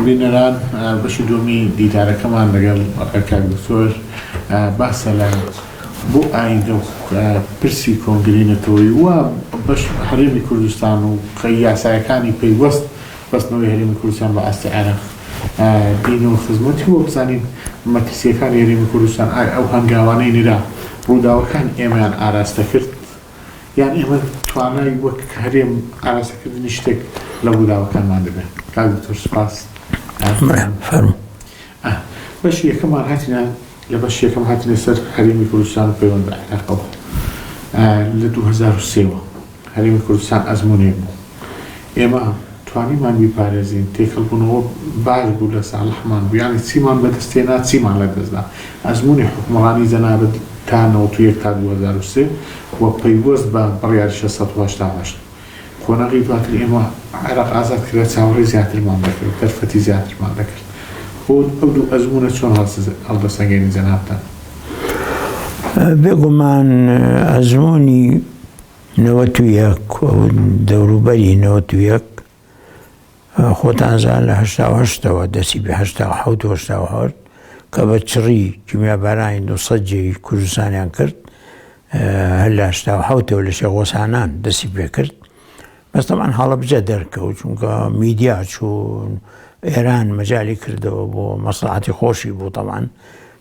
بینەران بەشی دووەمی دیدارەکەمان لەگەڵ کاک دکتۆر باسە لە بۆ ئایندە و پرسی کۆنگرەی نەتەوەیی و بەش هەرێمی کوردستان و یاسایەکانی پەیوەست بەستنەوەی هەرێمی کوردستان بە ئاستی عێراق بینەوە خزمەتی و بزانین مەترسیەکانی هەرێمی کوردستان ئایا ئەو هەنگاوانەی نرا ڕووداوەکان ئێمەیان ئاراستە کرد یان ئێمە توانای وەک هەرێم ئاراستەکردنی شتێک لە ڕووداوەکانمان دەبێت؟ کاک دکتۆر سوپاس. فەرموو. بەشی یەکەمان هاتینە لە بەشی یەکەم هاتینە سەر هەرێمی کوردستان و پەیوەند بە عێراقەوە لە 2003 وە هەرێمی کوردستان ئەزموونێک بوو ئێمە توانیمان بیپارێزین، تێکەڵبوونەوە باش بوو لە ساڵحمان بوو، یانی چیمان بەدەست هێنا چیمان لەدەستدا، ئەزموونی حوکمڕانی جەنابت تا 91 تا 2003 و پەیوەست بە بڕیاری 688 قۆناغی دواتر ئێمە عێراق ئازاد کرا چاوەڕێی زیاترمان دەکرد، دەرفەتی زیاترمان دەکرد، بۆ ئەو دوو ئەزموونە چۆن هەڵدەسەنگێنی جەنابتان؟ بێگومان ئەزموونی 91 دەوروبەری 91 خۆتان زان لە 88ەوە دەستی بە 87 و 87 کە بە چڕی کیمیابارانی 200 جێی کوردستانیان کرد هەر لە 87ەوە لە شێخ وەسانان دەستی پێ کرد بەس تەبعەن هەڵەبجە دەرکەوت چونکە میدیا چوون ئێران مەجای کردەوە بۆ مەسڵاتی خۆشی بوو تەبعەن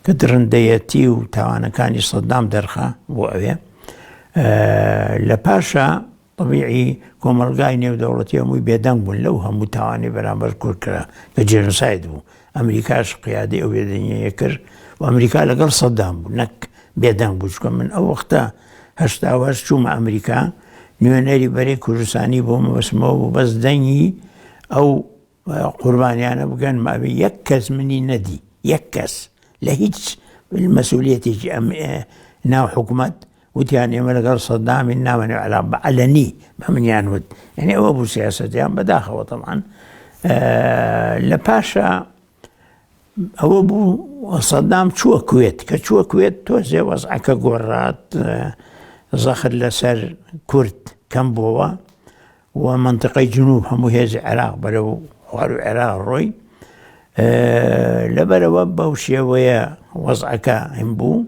کە دڕندەیەتی و تاوانەکانی سەدام دەرخا بۆ ئەوێ لە پاشا طبیعی کۆمەلگای نێودەوڵەتی هەمووی بێدەنگ بوون لەو هەموو تاوانی بەرامبەر کورد کرا کە جێنۆساید بوو ئەمریکاش قیادی ئەو بێدەنگیە کرد و ئەمریکا لەگەڵ سەدام بوو نەک بێدەنگ بوو چکە من ئەو وەختە 88 چوومە ئەمریکا نوێنەری بەرەی کوردستانی بۆ مەبەستمەوە بوو بەس دەنگی ئەو قوربانیانە بگەن ماوی یەک کەس منی نەدی یەک کەس لە هیچ مەسئولیەتێکی ئەم ناو حکوومەت وتیان ئێمە لەگەڵ سەدامین نامەنێ عێراق بە عەلەنی بە منیان وت یعنی ئەوە بوو سیاسەتیان بەداخەوە تەبعەن لە پاشا ئەوە بوو سەدام چووە کوێت کە چووە کوێت تۆزێ وەزعەکە گۆڕات زەخر لەسەر کورد کەم بووەوە و مەنتقەی جنوب هەموو هێزی عێراق بەرەو خوار و عێراق ڕۆی لەبەرەوە بەو شێوەیە وەزعەکە هەم بوو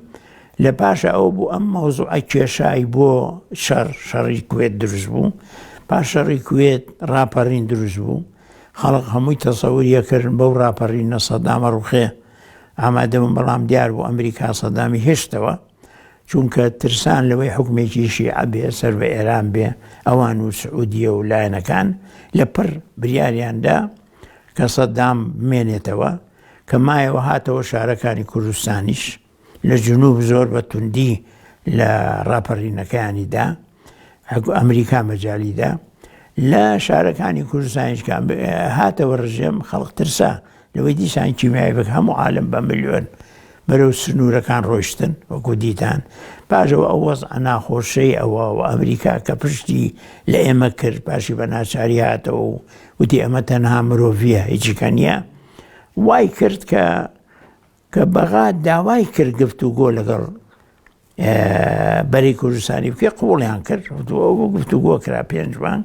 لە پاشە ئەو بوو ئەم مەوزوعە کێشای بۆ شەڕ شەڕی کوێت دروست بوو پاش شەڕی کوێت ڕاپەڕین دروست بوو خەڵک هەمووی تەسەوری ئەکردن بەو ڕاپەڕینە سەدامە ڕوخێ ئامادە بوون بەڵام دیار بوو ئەمریکا سەدامی هێشتەوە چونکە ترسان لەوەی حکومێکی شیعە بێ سەر بە ئێران بێ ئەوان و سعودیە و لایەنەکان لە پڕ بریاریاندا کە سەدام بمێنێتەوە کە مایەوە هاتەوە شارەکانی کوردستانیش لە جنوب زۆر بە توندی لە ڕاپەڕینەکەیانی دا ئەمریکا مەجالی دا لە شارەکانی کوردستانیش کە هاتەوە ڕژێم خەڵک ترسا لەوەی دیسان کیمیایی بک هەموو عالم بە ملیۆن بەرەو سنوورەکان ڕۆیشتن وەکو دیتان پاژەوە ئەو وەزعە ناخۆشەی ئەوە و ئەمریکا کە پشتی لە ئێمە کرد پاشی بە ناچاری هاتەوە و وتی ئەمە تەنها مرۆڤیە هیچیکە نییە وای کرد کە کە بەغا داوای کرد گفتوگۆ لەگەڵ بەرەی کوردستانی بکەی قوڵیان کرد گفتوگۆ کرا پێنج مانگ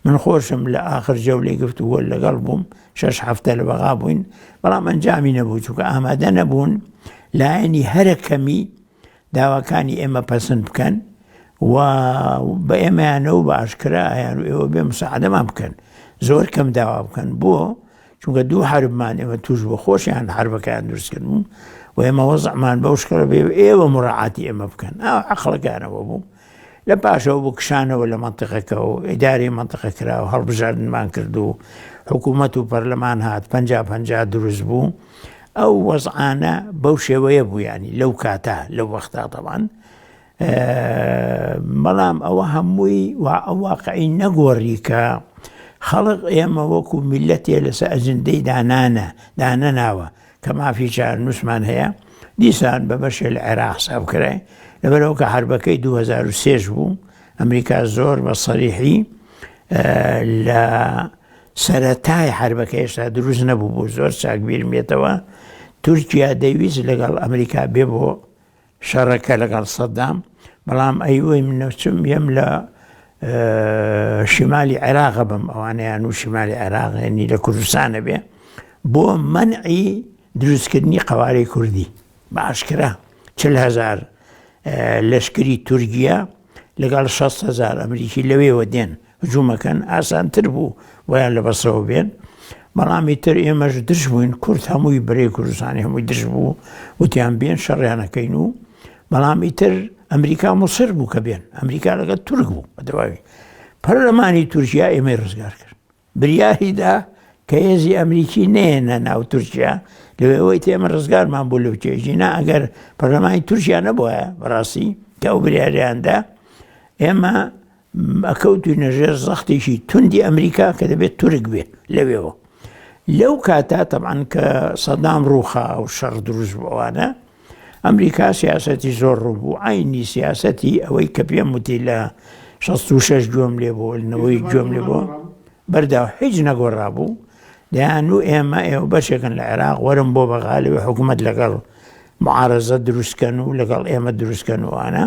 من خۆشم لە ئاخر جەولەی گفتوگۆ لەگەڵ بووم شش هەفتە لە بەغا بووین بەڵام ئەنجامی نەبوو چونکە ئامادە نەبوون لایەنی هەرە کەمی داواکانی ئێمە پەسند بکەن و بە ئێمەیانەوە بە ئاشکرا ئەیان و ئێوە بێ مساعدەمان بکەن زۆر کەم داوا بکەن بۆ چونکە دوو حربمان ئێمە توش بۆ خۆشیان حربەکەیان دروستکردبوو و ئێمە وەزعمان بەو شکڵە بێ ئێوە مراعاتی ئێمە بکەن ئەو عەقڵەکانەوە بوو لە پاشەوە بۆ کشانەوە لە مەنتیقەکە و ئیدارەی مەنتیقە کرا و هەڵبژاردنمان کرد و حکوومەت و پەرلەمان هات پەنجا پەنجا دروست بوو ئەو وەزعانە بەو شێوەیە بوو ینی لەو کاتە لەو وەختا تەبان بەڵام ئەوە هەمووی ئەو واقعی نەگۆڕی کە خەڵک ئێمە وەکو میلەتێ لەسەر ئەجندەی دانانە دانەناوە کە مافی چارەنووسمان هەیە دیسان بە بەشێ لە عێراق حساب کرای لەبەرەوە کە حربەکەی 2003 بوو ئەمریکا زۆر بە سەریحی لە سەرەتای حربەکە هێشتا دروست نەبوو بوو زۆر چاک بیرم بێتەوە تورکیا دەیویست لەگەڵ ئەمریکا بێ بۆ شەڕەکە لەگەڵ سەدام بەڵام ئەیوەی منەچم یەم لە شیمالی عێراقە بم ئەوانەیان و شیمالی عێراقێنی لە کوردستانە بێ. بۆ مەنعی دروستکردنی قەوارەی کوردی بە ئاشکرا 40 هەزار لەشکری تورکیا لەگەڵ 6 هەزار ئەمریکی لەوێوە دێن هجوومەکەن، ئاسانتر بوو بۆیان لە بەسرەوە بێن. بەڵام ئیتر ئێمەش دژ بووین، کورد هەمووی بەرەی کوردستانی هەمووی دژ بوو، وتیان بێن شەڕیانەکەین و بەڵام ئیتر ئەمریکا موسر بوو کە بێن، ئەمریکا لەگەڵ تورک بوو بە دەواوی. پەرلەمانی تورکیا ئێمەی ڕزگار کرد، بریاری دا کە هێزی ئەمریکی نەیەنە ناو تورکیا، لەوێوەی تێمە ڕزگارمان بوو لەو کێژی نا. ئەگەر پەرلەمانی تورکیا نەبوایە بەڕاستی کە ئەو بریاریاندا ئێمە ئەکەوتوینە ژێر زەختێکی توندی ئەمریکا کە دەبێت تورک بێ لەوێەوە. لەو کاتە تەبعەن کە سەدام ڕووخا و شەڕ دروست بووانە، ئەمریکا سیاسەتی زۆر ڕوون بوو، عینی سیاسەتی ئەوەی کە پێم وتی لە 66 گوێم لێ بوو، نەوەی گوێم لێ بوو بەردا، هیچ نەگۆڕا بوو. دەیان و ئێمە ئێوە بەشێکن لە عێراق، وەرم بۆ بەغالەوە حکوومەت لەگەڵ معارەزە دروستکەن و لەگەڵ ئێمە دروستکەن وانە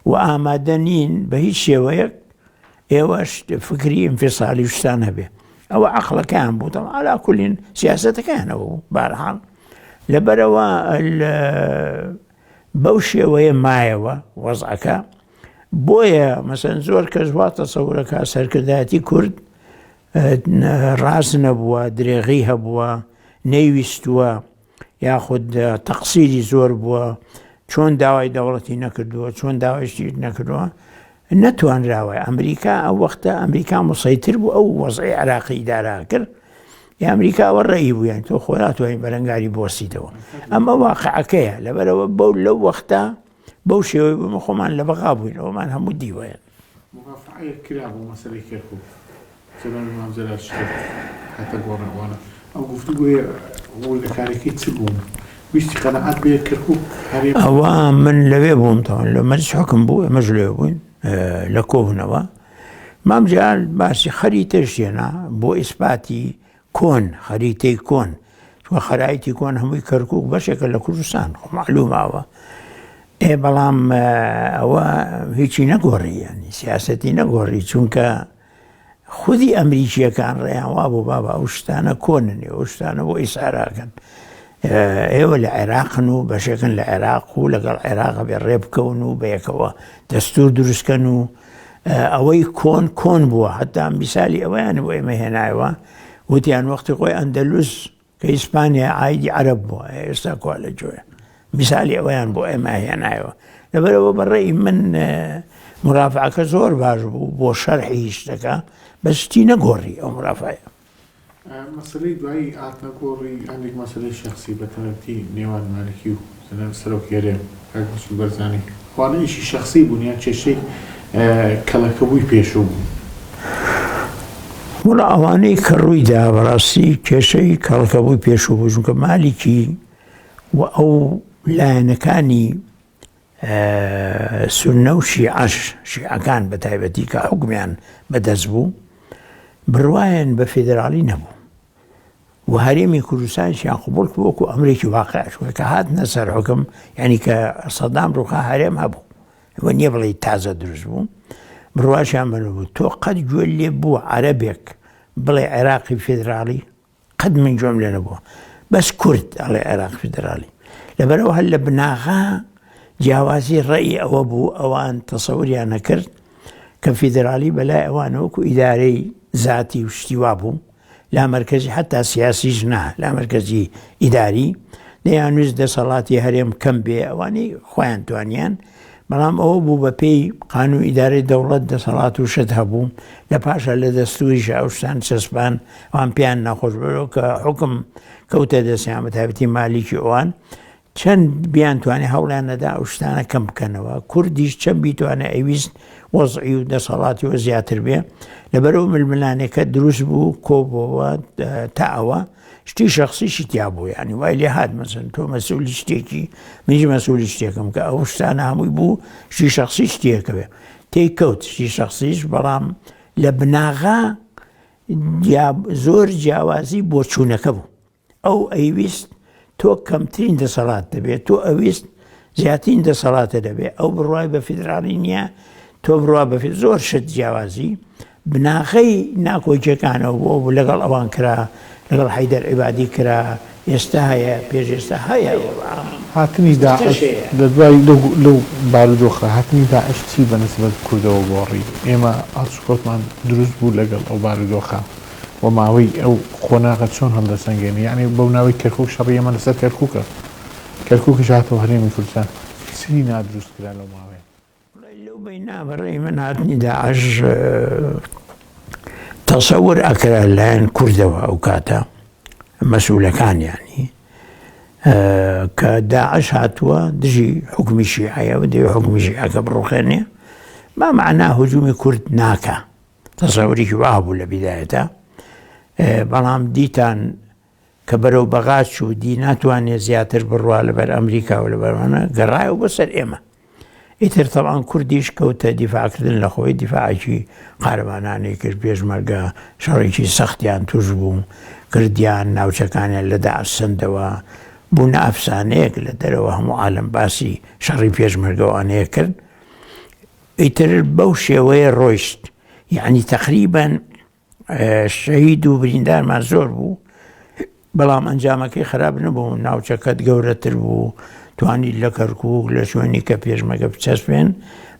و ئامادە نین بە هیچ شێوەیەک ئێوەش فکری ئینفیسالی و شتان هەبێ. ئەوە عقلەکەیان بوو، تەم علا کولین سیاسەتەکەیانەوە بوو. بارحاڵ لەبەرەوە بەو شێوەیە مایەوە وەزعەکە. بۆیە مەسەن زۆر کەس وا تەسەورەکە سەرکردایەتی کورد ڕاست نەبووە، درێغی هەبووە، نەیویستووە، یاخود تەقسیری زۆر بووە، چۆن داوای دەوڵەتی نەکردووە، چۆن داوای شتیت نەکردووە، نەتوانراوە. ئەمریکا ئەو وەختە ئەمریکا مسەیتر بوو، ئەو وەزعی عراقی ئیدارە کرد. یا ئەمریکا ئەوە ڕێی بوو، یان تۆ خۆ ناتوانین بەرەنگاری بوەستیتەوە. ئەمە واقعەکەیە. لەبەرەوە بەو لەو وەختە بەو شێوەی بوومە خۆمان لە بەغا بووین، ئەومان هەموو دیوەیە. مورافعەیەک کرا بۆ مەسەلەی کەرکوک، جەنابی مام جەلال شتێک هاتە گۆڕێ ئەوانە، ئەو گفتوگۆیە وردەکاریەکەی چ بوو؟ ویستی قەناعەت بێ کەرکوک هەرێم؟ ئەوە من لەوێ بووم، تەوان لە مەجلس حوکم بوو، ئێمەش لەوێ بووین لە کۆبوونەوە. مام جەلال باسی خەریتەش هێنا بۆ ئیسپاتی کۆن، خەریتەی کۆن، چونکە خەرایتی کۆن هەمووی کەرکوک بەشێکە لە کوردستان، خۆ معلوماوە. ئێ بەڵام ئەوە هیچی نەگۆڕی، ینی سیاسەتی نەگۆڕی، چونکە خودی ئەمریکیەکان ڕێیان وابوو بابا ئەو شتانە کۆنن، ئەو شتانە بۆ ئیساراکەن، ئێوە لە عێراقن و بەشێکن لە عێراق و لەگەڵ عێراق بێ ڕێ بکەون و بەیەکەوە دەستور دروستکەن و ئەوەی کۆن کۆن بووە. حتا میسالی ئەوەیان بۆ ئێمە هێنایەوە، وتیان وەختی خۆی ئەندەلوس کە ئیسپانیا عایدی عەرەب بووە، ئێستا کوا لە جۆیە. میسالی ئەوەیان بۆ ئێمە هێنایەوە. لەبەرەوە بەڕێی من مرافعەکە زۆر باش بوو بۆ شەرحی شتەکە، بەس شتی نەگۆڕی ئەو مرافعەیە. مەسەلەی دوایی هاتنە گۆڕی هەندێک مەسەلەی شەخسی بە تایبەتی نێوان مالکی و جەنابی سەرۆکی هەرێم کاک مەسعود بەرزانی، ئەوانە ئیشی شەخسی بوون یان کێشەی کەڵەکەبووی پێشوو بوون؟ وەڵا ئەوانەی کە ڕووی دا بەڕاستی کێشەی کەڵەکەبووی پێشوو بوو، چونکە مالکی و ئەو لایەنەکانی سوننە و شیعەش، شیعەکان بە تایبەتی کە حوکمیان بەدەست بوو، بڕوایان بە فیدراڵی نەبوو و هەرێمی کوردستانیشیان قبوڵ کرد وەکو ئەمرێکی واقع. چونکە کە هاتنە سەر حوکم، یعنی کە سەدام ڕووخا هەرێم هەبوو، وە نییە بڵێی تازە دروست بوو، بڕواشیان بە نەبوو. تۆ قەت گوێ لێ بووە عەرەبێک بڵێ عێراقی فیدراڵی؟ قەت من گوێم لێ نەبووە، بەس کورد ئەڵێ عێراق فیدراڵی. لەبەرەوە هەر لە بناغا جیاوازی ڕێی ئەوە بوو، ئەوان تەسەوریان نەکرد کە فیدراڵی بەلای ئەوانە وەکو ئیدارەی زاتی و شتی وا بوو، لا مەرکەزی، حتا سیاسیش نا، لا مەرکەزی ئیداری. دەیانویست دەسەڵاتی هەرێم کەم بێ، ئەوانەی خۆیان توانیان. بەڵام ئەوە بوو بە پێی قانون ئیدارەی دەوڵەت دەسەڵات و شت هەبوو، لە پاشا لە دەستوریشا ئەو شتان چەسپان، ئەوان پێیان ناخۆش بوو کە حوکم کەوتە دەستیان، بە تایبەتی مالیکی. ئەوان چەند بیانتوانێ هەوڵیان نەدا ئەو شتانە کەم بکەنەوە. کوردیش چەند بیتوانێ ئەویست وەزعی و دەسەڵاتی وە زیاتر بێ. لەبەرەوە ململانێکە دروست بوو، کۆبەوە تا ئەوە شتی شخصیشی تیا بوو، یعنی وای لێ هات مەسەن تۆ مەسئولی شتێکی، منیش مەسئولی شتێکم، کە ئەو شتانە هەمووی بوو شتی شخصی شتێکە بێ تێی کەوت شتی شخصیش. بەڵام لە بناغا زۆر جیاوازی بۆچوونەکە بوو. ئەو ئەیویست تۆ کەمترین دەسەڵات دەبێت، تۆ ئەویست زیاترین دەسەڵاتە دەبێت. ئەو بڕوای بە فیدراڵی نییە، تۆ بڕوا بە زۆر شت جیاوازی بناغەی ناکۆکیەکانەوە بۆ بوو لەگەڵ ئەوان کرا. لەگەڵ حەیدەر عیبادی کرا، ئێستا هەیە، پێش ئێستا هەیە. هاتنی داعش لە دوای لەو بارودۆخە، هاتنی داعش چی بە نسبەت کوردەوە گۆڕی؟ ئێمە هەڵسوکەوتمان دروست بوو لەگەڵ ئەو بارودۆخە و ماوەی ئەو قۆناغە چۆن هەڵدەسەنگێنی؟ یەعنی بەو ناوەی کەرکوک شەڕی ئێمە لەسەر کەرکوکە، کەرکوکیش هاتەوە هەرێمی کوردستان، چی نادروست کرا لەو ماوەیە؟ وەڵای لەو بەینا بە ڕێی من هاتنی داعش تەسەور ئەکرا لایەن کوردەوە ئەو کاتە مەسئولەکان یانی کە داعش هاتووە دژی حکومی شیعەیە و دەوێ حکومی شیعەکە بڕوخێنێ ما معنا هجومی کورد ناکە تەسەوریکی وا هەبوو لە بیدایەتە بەڵام دیتان کە بەرەو بەغا چوو دی ناتوانێ زیاتر بڕوا لەبەر ئەمریکا و لەبەرانە گەڕایەوە بۆ سەر ئێمە ئیتر تەبعەن کوردیش کەوتە دیفاعکردن لە خۆی دیفاعێکی قارەمانانەی کرد پێشمەرگە شەڕێکی سەختیان توش بوو کردیان ناوچەکانیان لە داعش سەندەوە بوونە ئەفسانەیەک لە دەرەوە هەموو عالم باسی شەڕی پێشمەرگەوانەیە کرد ئیتر بەو شێوەیە ڕۆیشت یعنی تقریبا شەهید و بریندارمان زۆر بوو بەڵام ئەنجامەکەی خراپ نەبوو ناوچەکەت گەورەتر بوو توانی لە کەرکک لە شوێنی کە پێشمەگە بچەسپێن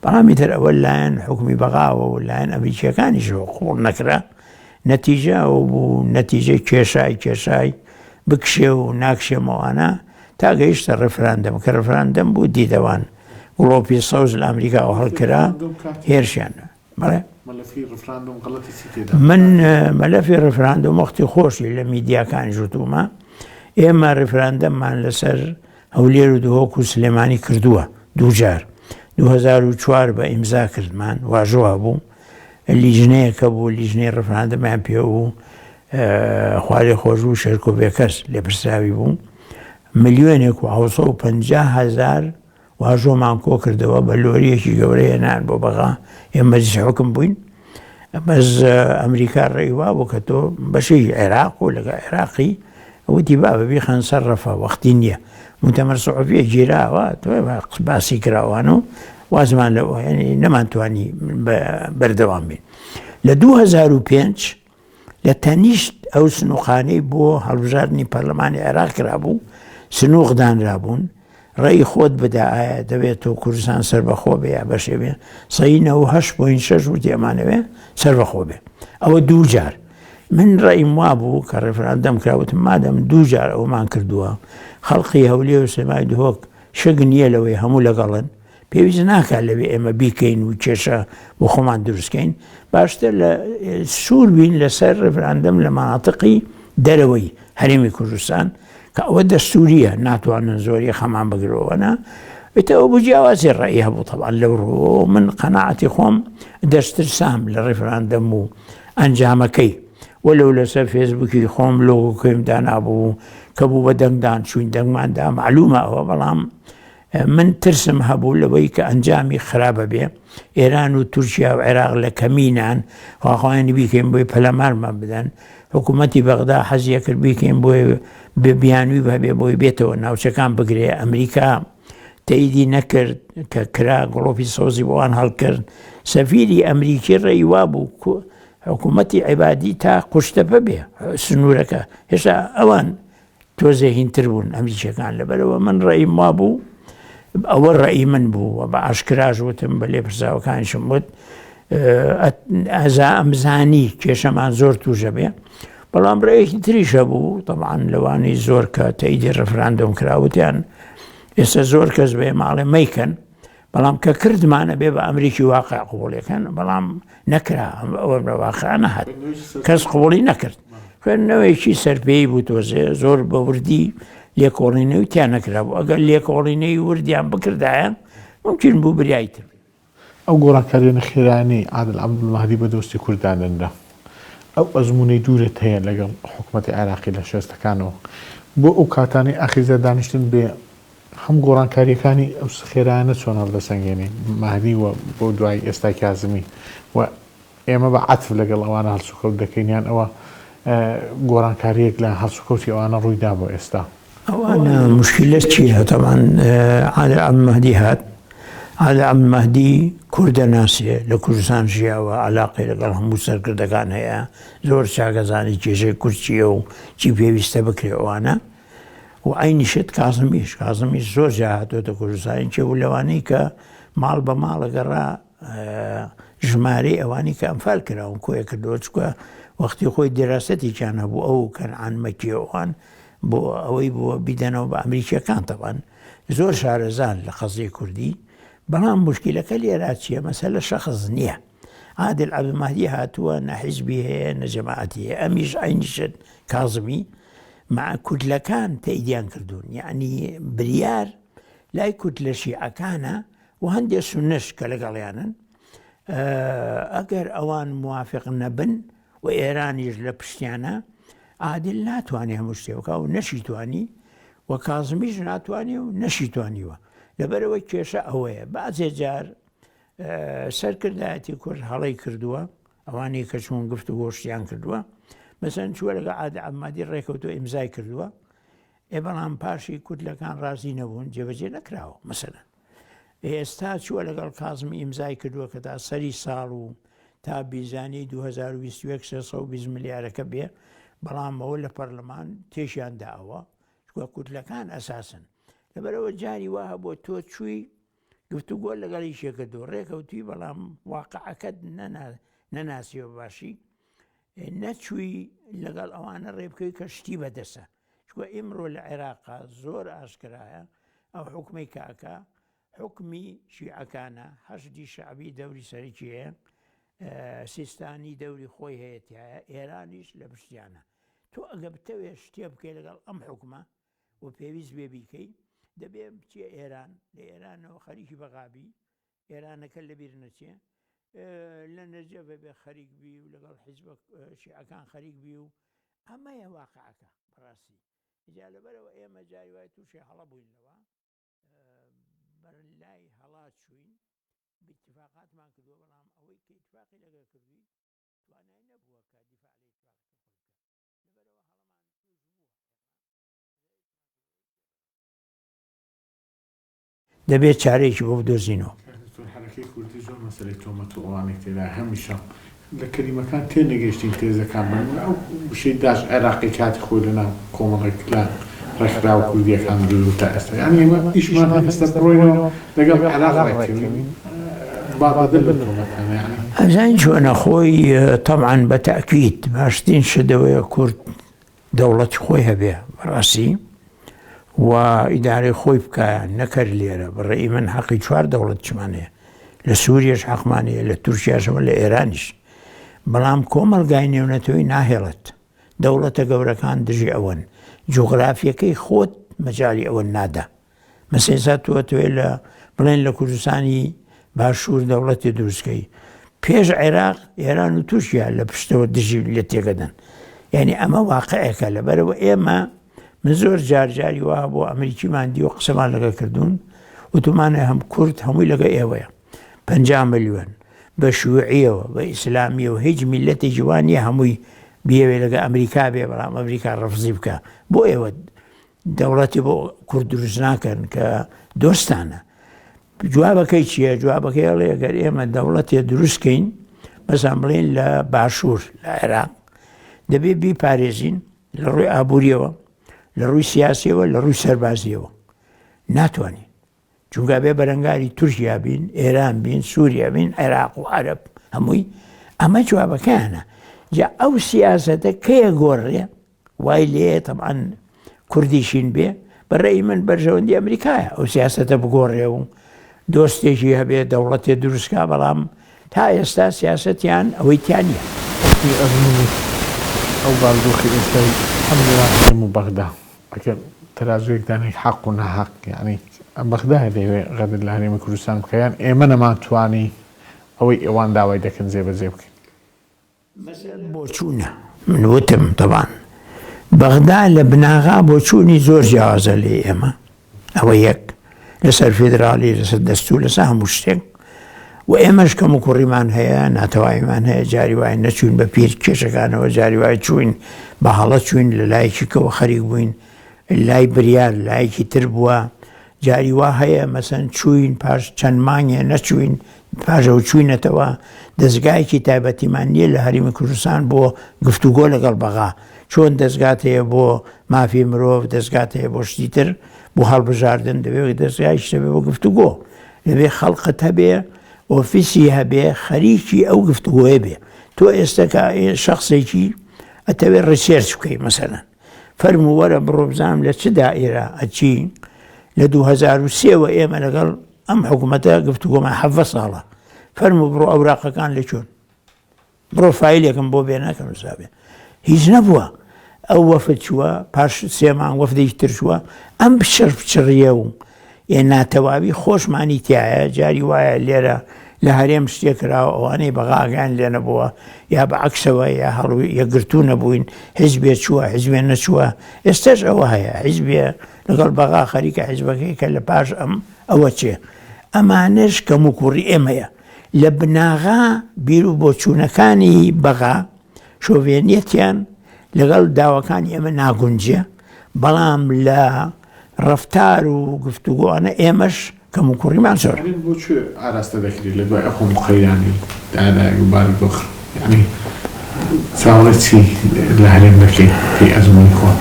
بەڵام ئیتر ئەوە لایەن حکومی بەغاوە و لایەن ئەمریکیەکانیشەوە قوڵ نەکرا نەتیجە ئەو بوو نەتیجە کێشای کێشای بکشێ و ناکشێمەوانە تا گەیشتە ڕفراندەم کە ڕفراندەم بوو دیدەوان گڵۆپی سەوز لە ئەمریکاوە هەڵکرا هێرشیان بەڵێ. مەلەفی ڕفراندۆم غەڵەتی چی تێدا؟ من مەلەفی ڕفراندۆم وەختی خۆشی لە میدیاکانیش وتومە ئێمە ڕفراندەممان لەسەر هەولێر و دهۆک و سلێمانی کردووە دووجار 2004 بە ئیمزا کردمان واژۆ هەبوو لیژنەیەکە بوو لیژنەی ڕفراندەمیان پێ بوو خوارێ خۆش بوو شێرکۆ بێکەس لێپرسراوی بوو ملیۆنێک و 750 هزار واژۆمان کۆکردەوە بە لۆریەکی گەورە هێنان بۆ بەغا ئێمە مەجلیسی حوکم بووین بەس ئەمریکا ڕێی وا بوو کە تۆ بەشی عێراق و لەگە عێراقی وتی بابە بیخەن سەر ڕەفە وەختی نییە متەمەر سعوفیە گیراوە تۆ باسی کراوان و وازمان لە نەمانتوانی بەردەوام بین لە 2005 لە تەنیشت ئەو سنوقانەی بۆ هەڵبژاردنی پەرلەمانی عێراق کرابوو سنوق دانرابوون ڕێی خۆت بدە ئایا دەبێت تۆ کوردستان سەربەخۆ بێ یا بەشێ بێ سەی 98.6 وتی ئەمانەوێ سەربەخۆ بێ ئەوە دوو جار من ڕێیم وابوو کە ڕێفراندەم کراوتم مادەم دوو جار ئەومان کردووە خەڵقی هەولێ و سێمای دهۆک شک نییە لەوەی هەموو لەگەڵن پێویست ناکات لەوێ ئێمە بیکەین و کێشە بۆ خۆمان دروستکەین باشتر لە سوور بین لەسەر ڕفراندەم لە مەناتقی دەرەوەی هەرێمی کوردستان کە ئەوە دەستوریە ناتوانن زۆری خەمان بگرەوە نا ئیتر ئەو بۆ جیاوازی ڕێی هەبوو تەبعەن لەو ڕووەوە من قەناعەتی خۆم دەسترسام لە ڕیفراندەم و ئەنجامەکەی وەلو لەسەر فێسبووکی خۆم لۆگۆکەیم دانابوو کە بوو بە دەنگدان چوین دەنگماندا معلومە ئەوە بەڵام من ترسم هەبوو لەوەی کە ئەنجامی خراپە بێ ئێران و تورکیا و عێراق لە کەمینان خواخوایانی بیکەین بۆی پەلامارمان بدەن حکوومەتی بەغدا حەزیە کرد بیکەین بۆی بێ بیانوی هەبێ بۆی بێتەوە ناوچەکان بگرێ ئەمریکا تەیدی نەکرد کە کرا گڵۆپی سەوزی بۆوان هەڵکرد سەفیری ئەمریکی ڕێی وابوو حکوومەتی عیبادی تا قوشتەپە بێ سنوورەکە هێشتا ئەوان تۆزێ هینتر بوون ئەمریکیەکان لەبەرەوە من ڕێیم وابوو ئەوە ڕێی من بوو و بە ئاشکراش وتم بە لێپرسراوەکانیشم وت ئەزا ئەمزانی کێشەمان زۆر توژە بێ بەڵام ڕێیەکی تریش هەبوو طبعاان لەوانەی زۆر کە تەیدی ڕفراندۆم کراوتیان ئێستا زۆر کەس بێ ماڵێ مەیکەن بەڵام کە کردمان ئەبێ بە ئەمریکی واقع قوبڵیەکەن بەڵام نەکرا ئەوە لە واقع نەهات کەس قوبڵی نەکرد خوێندنەوەیەکی سەرپێی بوو تۆزێ زۆر بە وردی لێکۆڵینەوەی تیا نەکرا بوو ئەگەر لێکۆڵینەی وردیان بکردایە ممکن بوو بریایتر ئەو گۆڕانکارییە خێرایانەی عادل عەبدولمەهدی بە دۆستی کورد دادەنرا، ئەو ئەزموونەی دوورت هەیە لەگەڵ حکومەتی عێراقی لە شێستەکانەوە بۆ ئەو کاتانەی ئاخیزە دانیشتن بێ هەم گۆڕانکارییەکانی ئەو خێرایانە چۆن هەڵدەسەنگێنی مەهدی و بۆ دوای ئێستای کازمی و ئێمە بە عەتف لەگەڵ ئەوانە هەڵسوکەوت دەکەین یان ئەوە گۆڕانکارییەک لە هەڵسوکەوتی ئەوانە ڕووی دا بۆ ئێستا؟ ئەوانە موشکیلە چییە؟ تەبعەن عادل عەبدولمەهدی هات. عادل عەبدولمەهدی کوردە ناسێ، لە کوردستان ژیاوە، عەلاقەی لەگەڵ هەموو سەرکردەکان هەیە، زۆر چاک ئەزانێ کێشەی کورد چییە و چی پێویستە بکرێ ئەوانە. و عەینی شت کازمیش، کازمیش زۆر جار هاتۆتە کوردستان، یەکێ بوو لەوانەی کە ماڵ بە ماڵ ئەگەڕا ژمارەی ئەوانەی کە ئەنفال کراون کۆیە کردەوە، چونکە وەختی خۆی دیراسەتێکیان هەبوو ئەو کەنعان مەکی ئەوان بۆ ئەوەی بۆ بیدەنەوە بە ئەمریکیەکان تەبان زۆر شارەزان لە قەزیەی کوردی بەڵام مشکلەکە لێرا چییە مەسەلە شەخص نییە عادل عەبدولمەهدی هاتووە نە حیزبی هەیە نە جەماعەتی هەیە ئەمیش عەینی شت کازمی مع کوتلەکان تەئیدیان کردوون یعنی بریار لای کوتلە شیعەکانە و هەندێک سوننەش کە لەگەڵیانن ئەگەر ئەوان موافق نەبن و ئێرانیش لە پشتیانە عادل ناتوانێ هەموو شتێ بکا و نەشیتوانی و کازمیش ناتوانێ و نەشیتوانیوە لەبەرەوەی کێشە ئەوەیە بازێ جار سەرکردایەتی کورد هەڵەی کردووە ئەوانەی کە چوون گفت و گۆشتیان کردووە مەسەن چووە لەگە عادل عەبدولمەهدی ڕێکەوتووە ئیمزای کردووە ئێ بەڵام پاشی کوتلەکان ڕازی نەبوون جێبەجێ نەکراوە مەسەلەن ئێستا چووە لەگەڵ کازمی ئیمزای کردووە کە تا سەری ساڵ و تا بیزانی 2021 320 ملیارەکە بێ بەڵام ئەوە لە پەرلەمان تێشیان داوە چوە کوتلەکان ئەساسن لەبەرەوە جاری وا هەبوو تۆ چووی گفتوگۆ لەگەڵ یەکێ کردو ڕێکەوتوی بەڵام واقعەکەت نەناسیەوە باشی نەچووی لەگەڵ ئەوانە ڕێ بکەوی کە شتی بەدەسە چونکە ئیمڕۆ لە عێراقا زۆر ئاشکرایە ئەو حکومەی کاکە حکومی شیعەکانە حەشدی شەعبی دەوری سەرەکی هەیە سیستانی دەوری خۆی هەیە تایە ئێرانیش لە پشتیانە تۆ ئەگە بتەوێ شتێ بکەی لەگەڵ ئەم حکومە و پێویست بێ بیکەی دەبێ بچێ ئێران لە ئێرانەوە خەریکی بەغابی ئێرانەکە لەبیر نەچێ لە نەجەفە بێ خەریک بی و لەگەڵ حیزبە شیعەکان خەریک بی و ئەمەیە واقعەکە بەڕاستی جا لەبەرەوە ئێمە جاری وای تووشی هەڵە بووین لەوە بەر لای هەڵا چوین ئیتفاقاتمان کردووە بەڵام ئەوەی کە ئیتفاقی لەگەڵ کردووی توانای نەبووە کە دیفاع لە ئیتفاقەکەی خۆی بکات لەبەرەوە هەڵەمان تووش بووە دەبێت چارەیەکی بۆ بدۆزینەوە. کاک دکتۆر حەرەکەی کوردی زۆر مەسەلەی تۆمەت و ئەوانەی تێدایە هەمیشە لە کەلیمەکان تێ نەگەیشتین تێزەکان بە نمونە ئەو وشەی داش عێراقی کاتی خۆی لە ناو کۆمەڵێک لە ڕێکخراوە کوردیەکان دروست بوو تا ئێستا یانی ئێمە ئیشمان هەیە ئێستا بڕۆینەوە لەگەڵ عێراق ڕێککەوین با بەدەر لەو تۆمەتانە یانی. ئەزانی چۆنە خۆی تەبعەن بە تەئکید باشترین شت ئەوەیە کورد دەوڵەتی خۆی هەبێ بەڕاستی و ئیدارەی خۆی بکە نەکەر لێرە بەڕێی من حەقی چوار دەوڵەت چمان هەیە لە سووریەش حەقمان هەیە لە تورکیاشەوە لە ئێرانیش بەڵام کۆمەڵگای نێونەتەوەی ناهێڵێت دەوڵەتە گەورەکان دژی ئەوەن جوگرافیەکەی خۆت مەجای ئەوە نادا مەسەلەن ئێستا تۆ ئەتەوێ لە بڵێن لە کوردستانی باشوور دەوڵەتی دروستکەی پێش عێراق ئێران و تورکیا لە پشتەوە دژی لە تێگەدەن یعنی ئەمە واقعێکە لەبەرەوە ئێمە من زۆر جار جاری وا بۆ ئەمریکیمان دی و قسەمان لەگە کردوون وتومانە هەم کورد هەمووی لەگە ئێوەیە 50 ملیۆن بە شوعیەوە بە ئیسلامیەوە هیچ میلەتێکی وان نیە هەمووی بیەوێ لەگە ئەمریکا بێ بەڵام ئەمریکا ڕفزی بکە بۆ ئێوە دەوڵەتی بۆ کورد دروست ناکەن کە دۆستانە جوابەکەی چییە جوابەکەی ئەڵێ گەر ئێمە دەوڵەتێ دروستکەین بەسان بڵێن لە باشوور لە عێراق دەبێ بیپارێزین لە ڕووی ئابووریەوە لە ڕووی سیاسیەوە لە ڕووی سەربازیەوە ناتوانین چونکە بێ بەرەنگاری تورکیا بین ئێران بین سووریا بین عێراق و عەرب هەمووی ئەمە جوابەکەیانە جا ئەو سیاسەتە کەیە گۆڕێ وای لێ تەبعەن کوردیشین بێ بە ڕێی من بەرژەوەندی ئەمریکایە ئەو سیاسەتە بگۆڕێ و دۆستێکی هەبێ دەوڵەتێ دروستکا بەڵام تا ئێستا سیاسەتیان ئەوەی تیا نییە. بەپێی ئەزموونت ئەو بارودۆخی ئێستای هەم نێوان هەرێم و بەغدا ئەگەر تەرازوویەک دانێی حەق و ناحەق یانی بەغدا دەیەوێ غەدر لە هەرێمی کوردستان بکا یان ئێمە نەمانتوانی ئەوەی ئەوان داوای دەکەن جێبەجێ بکەین؟ مەسەلە بۆچوونە، من وتم تەبان بەغدا لە بناغا بۆچوونی زۆر جیاوازە لێ ئێمە، ئەوە یەک، لەسەر فیدراڵی، لەسەر دەستوور، لەسەر هەموو شتێک و ئێمەش کەم و کوڕیمان هەیە، ناتەواویمان هەیە، جاری وایە نەچووین بە پیر کێشەکانەوە، جاری وایە چووین بە هەڵە چووین، لە لایەکی کەوە خەریک بووین، لای بریار لایەکی تر بووە. جاری وا هەیە مەسەن چووین پاش چەند مانگێ نەچووین پاش ئەوە چووینەتەوە، دەزگایەکی تایبەتیمان نییە لە هەرێمی کوردستان بۆ گفتوگۆ لەگەڵ بەغا، چۆن دەزگات هەیە بۆ مافی مرۆڤ، دەزگات هەیە بۆ شتی تر، بۆ هەڵبژاردن، دەبێ دەزگایش هەبێ بۆ گفتوگۆ، دەبێ خەڵقت هەبێ، ئۆفیسی هەبێ، خەریکی ئەو گفتوگۆیە بێ. تۆ ئێستا کە شەخسێکی ئەتەوێ research بکەی مەسەلەن، فەرموو وەرە بڕۆ بزانم لە چ دائیرە ئەچی. لە 2003 وە ئێمە لەگەڵ ئەم حکوومەتە گفتوگۆمان 17 ساڵە، فەرموو بڕۆ ئەوراقەکان لە کوێن، بڕۆ فایلێکم بۆ بێنە کە نووسرابێ. هیچ نەبووە. ئەو وەفد چووە، پاش سێ مانگ وەفدێکی تر چووە. ئەم پچڕ پچڕیە و ئێ ناتەواوی خۆشمانی تایە. جاری وایە لێرە لە هەرێم شتێک کراوە ئەوانەی بەغا ئاگایان لێ نەبووە، یا بە عەکسەوە، یا هەڵ یەکگرتوو نەبووین، حیزبێ چووە حیزبێ نەچووە. ئێستاش ئەوە هەیە، حیزبێ لەگەڵ بەغا خەریکە حیزبەکەی کە لە پاش ئەم ئەوە چێ. ئەمانەش کەموکوڕی ئێمەیە. لە بناغە بیر و بۆچوونەکانی بەغا شۆڤێنیەتیان لەگەڵ داواکانی ئێمە ناگونجێ، بەڵام لە ڕەفتار و گفتوگۆانە ئێمەش کەموکوڕیمان زۆرە. هەرێم بۆ کوێ ئاراستە دەکرێت لە دوای ئەو هەموو قەیرانەی دارایی و بارودۆخ؟ یانی چاوەڕێی چی لە هەرێم دەکەی پێی ئەزموونی خۆت؟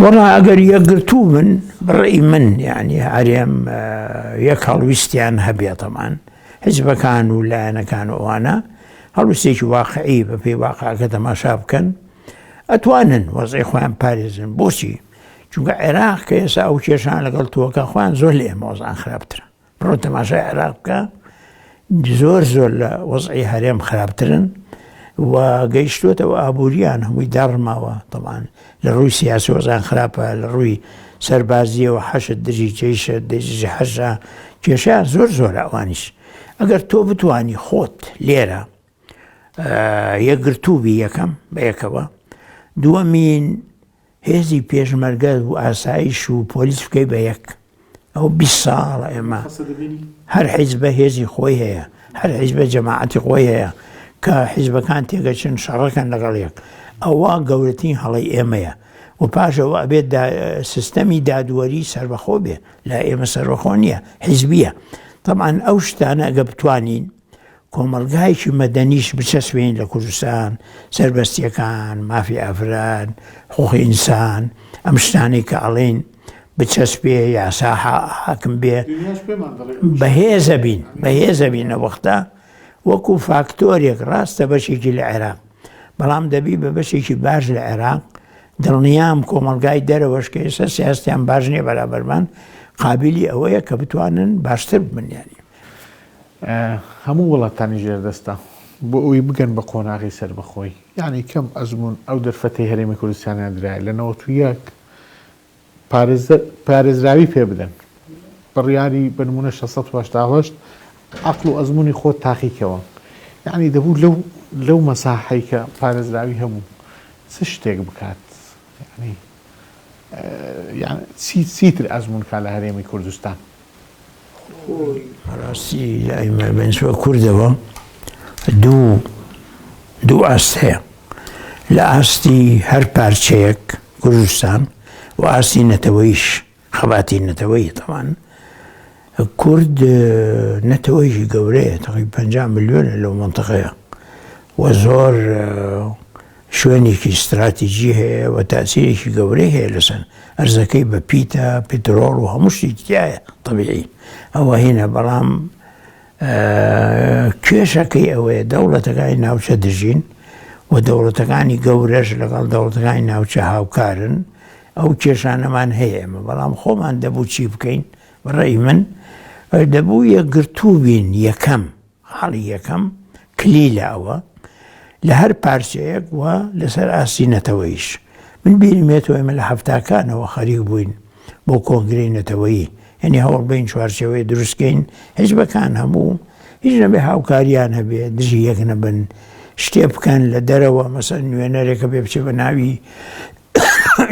وەڵا ئەگەر یەکگرتوو بن بەڕەئی من یانی هەرێم یەک هەڵویستیان هەبێ تەبعەن حیزبەکان و لایەنەکان و ئەوانە هەڵویستێکی واقعی بەپێی واقعەکە تەماشا بکەن ئەتوانن وەزعی خۆیان پارێزن. بۆچی؟ چونکە عێراق کە ئێستا ئەو کێشان لەگەڵ تۆکە خۆیان زۆر لە ئێمە وەزعیان خراپترە. بڕۆ تەماشای عێراق بکە، زۆر زۆر لە وەزعی هەرێم خراپترن و گەیشتووەتەوە ئابووریان هەمووی داڕماوە. تەبعەن لە ڕووی سیاسی وەزعیان خراپە، لە ڕووی سەربازیەوە حەشد دژی جەیشە، دژی حەشە، کێشەیان زۆر زۆرە ئەوانیش. ئەگەر تۆ بتوانی خۆت لێرە یەکگرتوو بی یەکەم بە یەکەوە، دووەمین هێزی پێشمەرگە و ئاسایش و پۆلیس بکەی بە یەک. ئەو 20 ساڵە ئێمە هەر حیزبە هێزی خۆی هەیە، هەر حیزبە جەماعەتی خۆی هەیە کە حیزبەکان تێگەچن شەڕەکەن لەگەڵ یەک. ئەوە گەورەترین هەڵەی ئێمەیە. و پاشەوە ئەبێت سیستەمی دادوەری سەربەخۆ بێ، لا ئێمە سەربەخۆ نییە، حیزبیە. طبعا ئەو شتانە ئەگە بتوانین کۆمەڵگایەکی مەدەنیش بچەسپێنین لە کوردستان، سەربەستییەکان، مافی ئافرەت، حقوقی ئینسان، ئەم شتانەی کە ئەڵێین بچەسپێ، یاسا حاکم بێ، بەهێزە بین، بەهێزە بین لە وەختە وەکو فاکتۆرێک. ڕاستە بەشێکی لە عێراق، بەڵام دەبی بە بەشێکی باش لە عێراق. دڵنیام کۆمەڵگای دەرەوەش کە ئێستا سیاستیان باش نییە بەرابەرمان، قابلی ئەوەیە کە بتوانن باشتر ببن. یانی هەموو وڵاتانی ژێردەستە بۆ ئەوەی بگەن بە قۆناغی سەربەخۆیی یانی کەم ئەزموون ئەو دەرفەتەی هەرێمی کوردستانیان درایە لە 91 پارێزراوی پێ بدەن بڕیاری بە نمونە 688 عەقڵ و ئەزموونی خۆت تاقیکەوە یعنی دەبوو لەو لەو مەساحەی کە پارێزراوی هەبوو چ شتێک بکات یعنی یعنی چی چیتر ئەزموون کا لە هەرێمی کوردستان. خۆی بەڕاستی لای من بەنسبە کوردەوە دوو دوو ئاست هەیە لە ئاستی هەر پارچەیەک کوردستان و ئاستی نەتەوەیش خەباتی نەتەوەیی تەوان کورد نەتەوەیەکی گەورەیە تقریبا 50 ملیۆنە لەو منطقەیە و زۆر شوێنێکی ستراتیجی هەیە و تاسیرێکی گەورەی هەیە لەسەر ئەرزەکەی بە پیتە پترۆڵ و هەموو شتێکی تایە طبیعی ئەوە هینە. بەڵام کێشەکەی ئەوەیە دەوڵەتەکانی ناوچە دژین و دەوڵەتەکانی گەورەش لەگەڵ دەوڵەتەکانی ناوچە هاوکارن. ئەو کێشانەمان هەیە ئێمە، بەڵام خۆمان دەبوو چی بکەین؟ بەڕێی من دەبوو یەکگرتوو بین. یەکەم خاڵی یەکەم کلیلە ئەوە لە هەر پارچەیەک و لەسەر ئاستی نەتەوەیش. من بیرم یەتەوە ئێمە لە 70کانەوە خەریک بووین بۆ کۆنگرەی نەتەوەیی، یعنی هەوڵ بین چوارچێوەیە دروستکەین، حیزبەکان هەموو هیچ نەبێ هاوکاریان هەبێ، دژی یەک نەبن، شتێ بکەن لە دەرەوە، مەسەن نوێنەرێکە بێ بچێ بە ناوی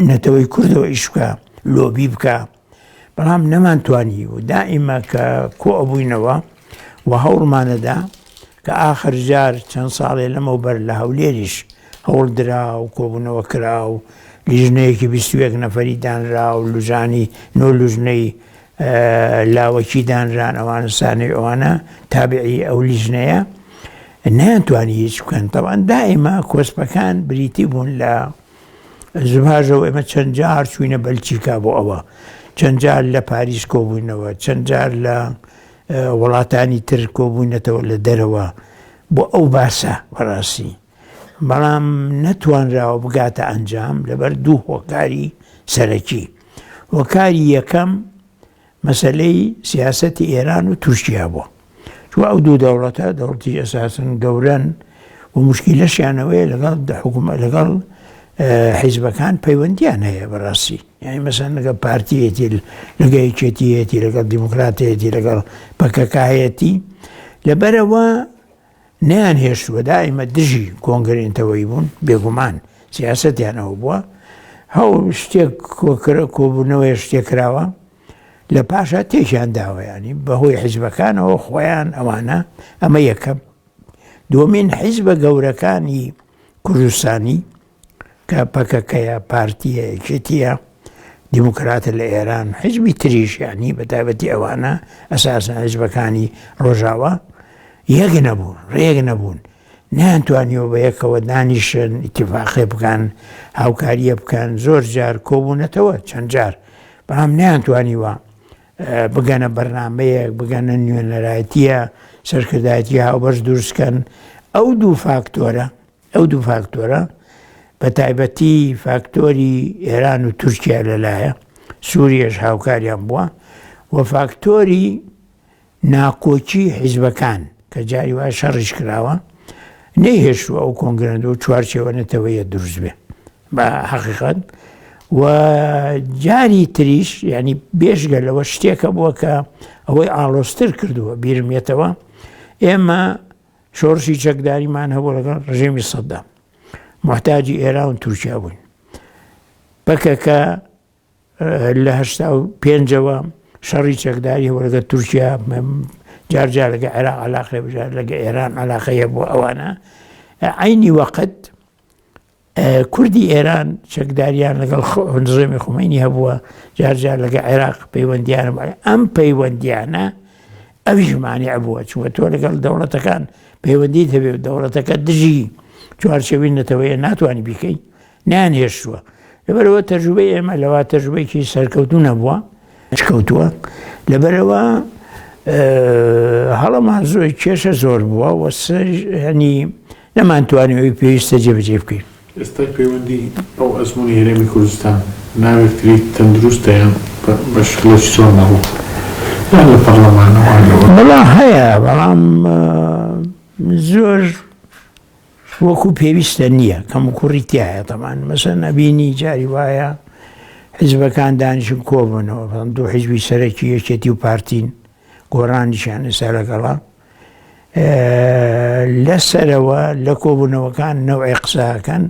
نەتەوەی کوردەوە ئیش بکە، لۆبی بکە. بەڵام نەمانتوانی و دائیمە کە کۆ ئەبووینەوە و هەوڵمانەدا کە ئاخر جار چەند ساڵێ لەمەوبەر لە هەولێریش هەوڵ درا و کۆبوونەوە کرا و لیژنەیەکی 21 نەفەری دانرا و لوژانی نۆ لوژنەی لاوەکی دانران ئەوانە سانەی ئەوانە تابعی ئەو لیژنەیە نەیانتوانی هیچ بکەن. تەبعەن دائیما کۆسپەکان بریتی بوون لە زباژەوە. ئێمە چەند جار چووینە بەلجیکا بۆ ئەوە، چەند جار لە پاریس کۆبووینەوە، چەند جار لە وڵاتانی تر کۆبووینەتەوە لە دەرەوە بۆ ئەو باسە بەڕاستی، بەڵام نەتوانراوە بگاتە ئەنجام لەبەر دوو هۆکاری سەرەکی. هۆکاری یەکەم مەسەلەی سیاسەتی ئێران و تورکیا بووە، چونکە ئەو دوو دەوڵەتە دەوڵەتی ئەساسن گەورەن و مشکیلەشیانەوەیە لەگەڵ حکوومەت لەگەڵ حیزبەکان پەیوەندیان هەیە بەڕاستی، یعنی مەسەن لەگەڵ پارتیەتی، لەگە یەکێتیەتی، لەگەڵ دیموکراتەتی، لەگەڵ پەکەکایەتی. لەبەرەوە نەیانهێشتووە، دائیمە دژی کۆنگرەی نەتەوەیی بوون، بێگومان سیاسەتیان ئەوە بووە. هەو شتێک کۆکرە کۆبوونەوەی شتێک کراوە لە پاشا تێکیان داوە، ینی بەهۆی حیزبەکانەوە خۆیان ئەوانە. ئەمە یەکەم. دووەمین حیزبە گەورەکانی کوردستانی کە پەکەکەیە، پارتیە، یەکێتیە، دیموکراتە لە ئێران، حیزبی تریش، یعنی بە تایبەتی ئەوانە ئەساسەن حیزبەکانی ڕۆژاوا یەک نەبوون، ڕێک نەبوون، نەیانتوانیوە بە یەکەوە دانیشن، ئیتیفاقێ بکەن، هاوکاریە بکەن. زۆر جار کۆبوونەتەوە چەند جار، بەڵام نەیانتوانیوە بگەنە بەرنامەیەک، بگەنە نوێنەرایەتیە، سەرکردایەتی هاوبەش دروستکەن. ئەو دوو فاکتۆرە ئەو دوو فاکتۆرە بە تایبەتی فاکتۆری ئێران و تورکیا لەلایە سووریەش هاوکاریان بووە و فاکتۆری ناکۆکی حیزبەکان کە جاری وایە شەڕیش کراوە نەیهێشتووە ئەو کۆنگرەند و چوارچێوە نەتەوەیە دروست بێ بە حەقیقەت. و جاری تریش یعنی بێژگە لەوە شتێکە بووە کە ئەوەی ئاڵۆزتر کردووە، بیرم یەتەوە ئێمە شۆڕشی چەکداریمان هەبوو لەگەڵ ڕژێمی سەدام، محتاجی ئێران و تورکیا بووین. پەکەکە لە 85ەوە شەڕی چەکداری هەبوو لەگەڵ تورکیا، جار جار لەگە عێراق علاقەی بژار لەگە ئێران علاقەی هەبوو ئەوانە. عینی وەقت کوردی ئێران چەکداریان لەگەڵ ڕژێمی خومەینی هەبووە، جار جار لەگە عێراق پەیوەندیان هەبووە. ئەم پەیوەندیانە ئەویش مانع بووە، چونکە تۆ لەگەڵ دەوڵەتەکان پەیوەندیت هەبێ و دەوڵەتەکە دژی چوارچێوەی نەتەوەیە ناتوانانی بیکەی، نیان هێشتووە. لەبەرەوە تەجروبەی ئێمە لەوا تەجروبەیەکی سەرکەوتوو نەبووە، کەوتووە. لەبەرەوە هەڵەمان زۆر کێشە زۆر بووە و ینی نەمانتوانی ئەوی پێویستە جێبەجێ بکەین. ئێستا پەیوەندی ئەو ئەزموونی هەرێمی کوردستان ناوێکتری تەندروستە یان بە شکڵێکی چۆن نەبوو یان لە پەڕلەمانەوە یان لەوە؟ وەڵا هەیە بەڵام زۆر وەکو پێویستە نییە، کەموکوڕی تیایە. تەبعەن مەسەن ئەبینی جاری وایە حیزبەکان دانیشن کۆبنەوە، بەڵام دوو حیزبی سەرەکی یەکێتی و پارتین، گۆڕانیشیان ئێستا لەگەڵە. لەسەرەوە لە کۆبوونەوەکان نەوعێ قسەکەن،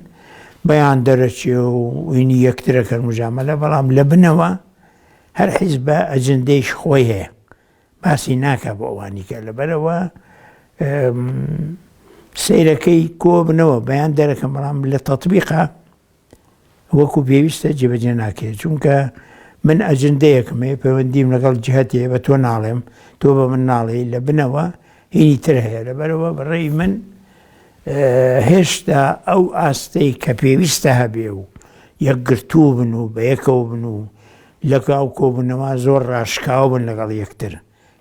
بەیان دەرەچێ و وینی یەکترەکەن مجاملە، بەڵام لە بنەوە هەر حیزبە ئەجندەیش خۆی هەیە باسی ناکا بۆ ئەوانی کە. لەبەرەوە سەیرەکەی کۆبنەوە بەیان دەرەکەن، بەڵام لە تەطبیقا وەکو پێویستە جێبەجێ ناکرێت. چونکە من ئەجندەیەکم هەیە، پەیوەندیم لەگەڵ جهەتی هەیە، بە تۆ ناڵێم، تۆ بە من ناڵێی، لە بنەوە هینی تر هەیە. لەبەرەوە بەڕێی من هێشتا ئەو ئاستەی کە پێویستە هەبێ و یەکگرتوو بن و بەیەکەوە بن و لەگاو کۆبوونەوە زۆر ڕاشکاو بن لەگەڵ یەکتر،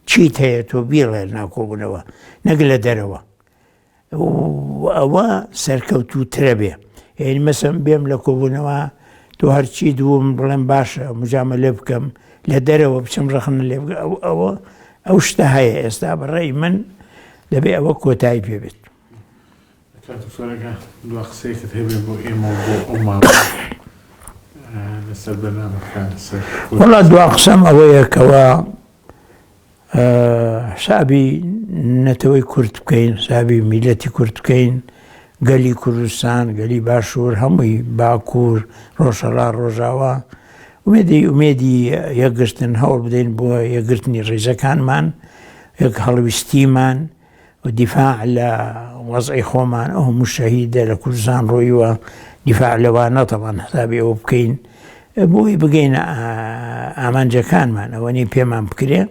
چیت هەیە تۆ بیڵێ ناو کۆبوونەوە نەک لە دەرەوە، ئەوە سەرکەوتووترە بێ. یعنی مەسەن بێم لە کۆبوونەوە تۆ هەرچی دووم بڵێم باشە مجاملە بکەم، لە دەرەوە بچم ڕەخنە لێ بکەم، ئەوە ئەو شتە هەیە ئێستا. بەڕێی من دەبێ ئەوە کۆتایی پێ بێت. کاک دکتۆر ئەگەر دوا قسەیەکت هەبێ بۆ ئێمە و بۆ ئەو ماوە لەسەر بەرنامەکە لەسەر وەڵا دوا قسەم ئەوەیە کەوا حسابی نەتەوەی کورد بکەین، حسابی میلەتی کورد بکەین، گەلی کوردستان، گەلی باشوور، هەمووی باکوور، ڕۆژهەڵات، ڕۆژاوا، ئومێدی ئومێدی یەکگرتن هەوڵ بدەین بۆ یەکگرتنی ڕیزەکانمان، یەک هەڵویستیمان و دیفاع لە وەزعی خۆمان. ئەو هەموو شەهیدە لە کوردستان ڕۆیوە، دیفاع لەوانە تەبان حسابی ئەوە بکەین بۆی بگەینە ئامانجەکانمان ئەوە نی پێمان بکرێ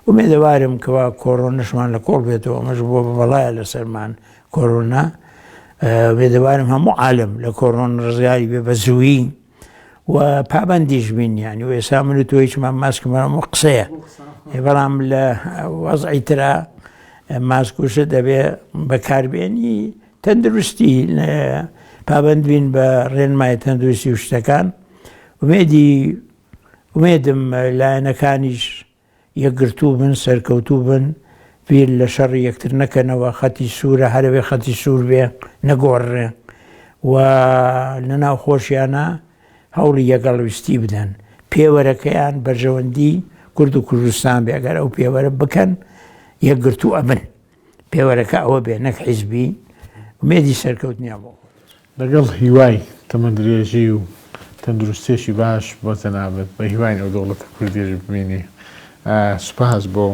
ئومێدەوارم کەوا کۆرۆنشمان لە کۆڵ بێتەوە ئەمەش بۆ بە بەڵایە لەسەرمان کۆرۆنا ئومێدەوارم هەموو عالم لە کۆرۆن ڕزگاری بێ بە زوویی و پابندیش بین یعنی و ئێستا من و تۆ هیچمان ماسکمان هەموو قسەیە بەڵام لە وەزعی ترا ماسک و شت دەبێ بەکاربێنی تەندروستی پابند بین بە ڕێنمای تەندروستی و شتەکان ئومێدی ئومێدم لایەنەکانیش یەکگرتوو بن سەرکەوتوو بن بیر لە شەڕی یەکتر نەکەنەوە خەتی سوورە هەرەوێ خەتی سوور بێ نەگۆڕرێ و لەناو خۆشیانە هەوڵی یەکەڵویستی بدەن پێوەرەکەیان بەرژەوەندی کورد و کوردستان بێ ئەگەر ئەو پێوەرە بکەن یەکگرتوو ئەبن. پێوەرەکە ئەوە بێ نەک حیزبی، ئومێدی سەرکەوتنیان بۆ خۆم. لەگەڵ هیوای تەمەندرێژی و تەندروستیەکی باش بۆ جەنابت، بە هیواین ئەو دەوڵەتە کوردیەش ببینی. سوپاس بۆ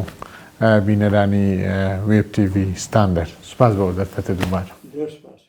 بینەرانی وێب تیڤی ستاندەر. سوپاس بۆ ئەو دەرفەتە دووبارە. زۆر سوپاس.